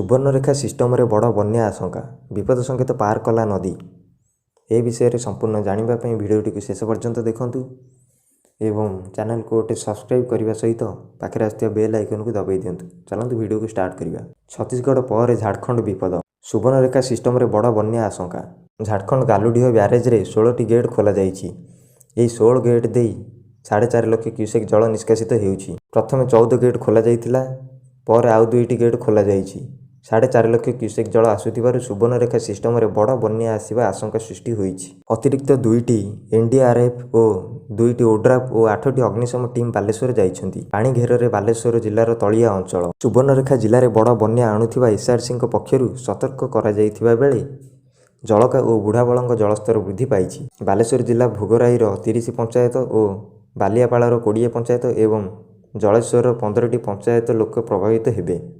ସୁବର୍ଣ୍ଣରେଖା ସିଷ୍ଟମରେ ବଡ଼ ବନ୍ୟା ଆଶଙ୍କା, ବିପଦ ସଂକେତ ପାର କଲା ନଦୀ। ଏ ବିଷୟରେ ସମ୍ପୂର୍ଣ୍ଣ ଜାଣିବା ପାଇଁ ଭିଡ଼ିଓଟିକୁ ଶେଷ ପର୍ଯ୍ୟନ୍ତ ଦେଖନ୍ତୁ ଏବଂ ଚ୍ୟାନେଲକୁ ଗୋଟେ ସବସ୍କ୍ରାଇବ୍ କରିବା ସହିତ ପାଖରେ ଆସୁଥିବା ବେଲ୍ ଆଇକନ୍କୁ ଦବାଇ ଦିଅନ୍ତୁ। ଚାଲନ୍ତୁ ଭିଡ଼ିଓକୁ ଷ୍ଟାର୍ଟ କରିବା। ଛତିଶଗଡ଼ ପରେ ଝାଡ଼ଖଣ୍ଡ ବିପଦ। ସୁବର୍ଣ୍ଣରେଖା ସିଷ୍ଟମରେ ବଡ଼ ବନ୍ୟା ଆଶଙ୍କା। ଝାଡ଼ଖଣ୍ଡ ଗାଲୁଡିହ ବ୍ୟାରେଜରେ 16ଟି ଗେଟ୍ ଖୋଲାଯାଇଛି। ଏହି 16 ଗେଟ୍ ଦେଇ 4.5 ଲକ୍ଷ କ୍ୟୁସେକ୍ ଜଳ ନିଷ୍କାସିତ ହେଉଛି। ପ୍ରଥମେ 14 ଗେଟ୍ ଖୋଲାଯାଇଥିଲା, ପରେ ଆଉ ଦୁଇଟି ଗେଟ୍ ଖୋଲାଯାଇଛି। 4.5 ଲକ୍ଷ କ୍ୟୁସେକ୍ ଜଳ ଆସୁଥିବାରୁ ସୁବର୍ଣ୍ଣରେଖା ସିଷ୍ଟମରେ ବଡ଼ ବନ୍ୟା ଆସିବା ଆଶଙ୍କା ସୃଷ୍ଟି ହୋଇଛି। ଅତିରିକ୍ତ ଦୁଇଟି ଏନ୍ଡିଆର୍ଏଫ୍ ଓ ଦୁଇଟି ଓଡ୍ରାଫ୍ ଓ ଆଠଟି ଅଗ୍ନିଶମ ଟିମ୍ ବାଲେଶ୍ୱର ଯାଇଛନ୍ତି। ପାଣି ଘେରରେ ବାଲେଶ୍ୱର ଜିଲ୍ଲାର ତଳିଆ ଅଞ୍ଚଳ। ସୁବର୍ଣ୍ଣରେଖା ଜିଲ୍ଲାରେ ବଡ଼ ବନ୍ୟା ଆଣୁଥିବା ଏସ୍ଆର୍ସିଙ୍କ ପକ୍ଷରୁ ସତର୍କ କରାଯାଇଥିବା ବେଳେ ଜଳକା ଓ ବୁଢ଼ାବଳଙ୍ଗ ଜଳସ୍ତର ବୃଦ୍ଧି ପାଇଛି। ବାଲେଶ୍ୱର ଜିଲ୍ଲା ଭୋଗରାଇର 30 ପଞ୍ଚାୟତ ଓ ବାଲିଆପାଳର 20 ପଞ୍ଚାୟତ ଏବଂ ଜଳେଶ୍ୱରର 15ଟି ପଞ୍ଚାୟତ ଲୋକ ପ୍ରଭାବିତ ହେବେ।